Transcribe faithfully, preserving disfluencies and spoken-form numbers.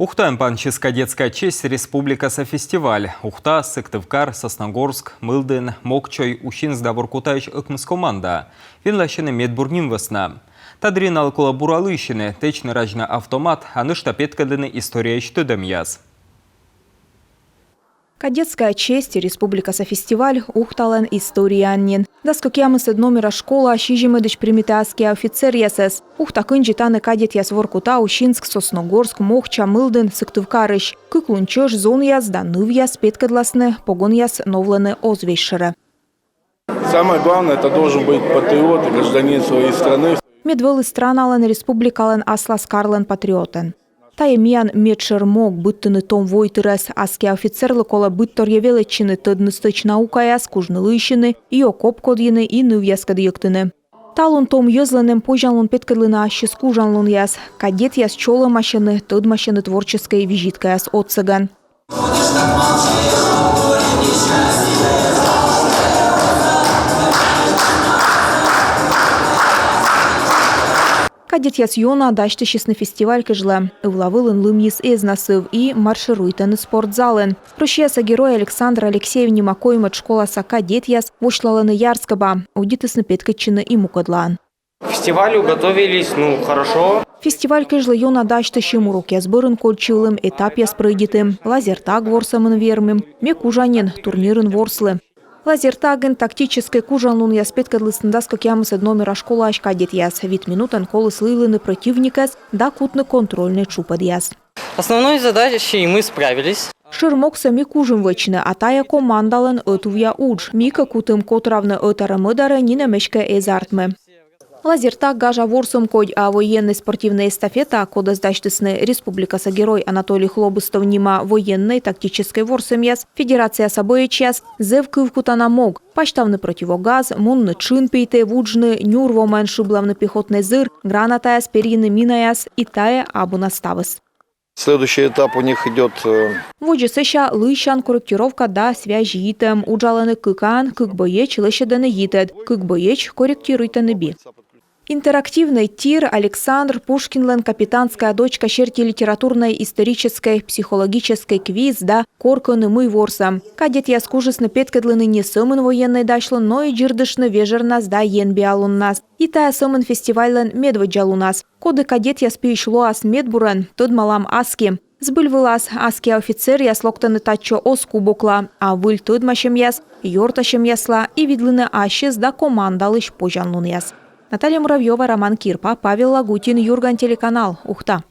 Ухтаын пансис «Кадетская честь» республикаса фестиваль. Ухта, Сыктывкар, Сосногорск, Мылдін, Мокчой, Усинск да Воркутаысь ӧкмыс команда венласьӧны медбур ним вӧсна. Та дырйи налы колӧ бура лыйсьыны, тэчны-разьны автомат, а нӧшта петкӧдлыны историяысь тӧдӧмъяс. «Кадетская честь» республикаса фестиваль Ухталӧн историяын нин. Дас кӧкъямысӧд номера школа сизимӧдысь примитӧ аскиа офицеръясӧс. Ухта кындзи тані кадетъяс Воркута, Усинск, Сосногорск, Мокча, Мылдін, Сыктывкарысь. Кык лун чӧж зонъяс да нывъяс петкӧдласны, погонъяс новлӧны оз весьшӧрӧ. Самое главное, это должен быть патриот и гражданин своей страны. Мед вӧлі страналӧн, республикалӧн, аслас карлӧн патриотӧн. Тайӧ миян медшӧр мог — быдтыны том войтырӧс. Аскиа офицерлы колӧ быдторйӧ велӧдчыны, тӧдны стӧч наукаяс, кужны лыйсьыны, и окоп кодйыны, и нывъяскӧд йӧктыны. Талун том йӧзлӧн эм позянлун петкӧдлыны ассьыс кужанлунъяс. Кадетъяс чолӧмасьӧны, тӧдмасьӧны творческӧй визиткаяс отсӧгӧн. Кадетъяс ёна дасьтысисны фестиваль кежлӧ. Ывла вылын лымйыс эз на сыв, и маршируйтӧны спортзалын. Россияса Герой Александр Алексеев нима коймӧд школаса кадетъяс восьлалӧны ярскӧба. Удитісны петкӧдчыны и мукӧдлаын. К фестивалю готовились, ну, хорошо. Фестиваль кежлӧ ёна дасьтысим: урокъяс бӧрын кольччылім, этапъяс прӧйдитім, лазертаг ворсӧмын вермим, ме кужанін турнирын ворслі. Лазертагын тактическӧй кужанлунъяс петкӧдлісны дас кӧкъямысӧд номера школаысь кадетъяс. Вит минутӧн коліс лыйлыны прӧтивникӧс да кутны контрольнӧй тшупӧдъяс. Основной задачей мы справились. Шӧр могсӧ ми кужим вӧчны, а тайӧ командалӧн ӧтувъя удж. Ми кӧ кутім котравны ӧтарӧ-мӧдарӧ, нинӧм эськӧ эз артмы. Лазертаг — гажа ворсӧм кодь, а военнӧй спортивнӧй эстафета, кодӧс дасьтісны республикаса Герой Анатолий Хлобыстов нима военнӧй тактическӧй ворсӧмъяс федерацияса боечьяс, зэв кывкутана мог. Пасьтавны противогаз, мунны тшын пийтӧ, вуджны, нюр вомӧн шыблавны пехотнӧй зыр, гранатаяс, перйыны минаяс, и тайӧ абу на ставыс. Следующий этап у них идёт, э, Водзӧ сэсся лыйсян, корректировка да связь йитӧм. Уджалӧны кыкӧн, кык боеч лӧсьӧдӧны йитӧд, кык боеч корректируйтӧны би. Интерактивнӧй тир Александр Пушкинлӧн «Капитанская дочка» серти литературнӧй, историческӧй, психологическӧй квиз да «Кор, кӧні, мый» ворсӧм. Кадетъяс кужисны петкӧдлыны не сӧмын военнӧй дасьлун, но и дзирдыштны вежӧрнас да енбиалуннас. И тайӧ сӧмын фестивальлӧн медводдза лунас. Коді кадетъяс пиысь лоас медбурӧн, тӧдмалам аски. Збыль вылас, аскиа офицеръяс локтӧны татчӧ оз кубокла, а выль тӧдмасьӧмъяс, ёртасьӧмъясла и видлыны ассьыс да командалысь позянлунъяс. Наталья Муравьёва, Роман Кирпа, Павел Лагутин, «Юрган» телеканал, Ухта.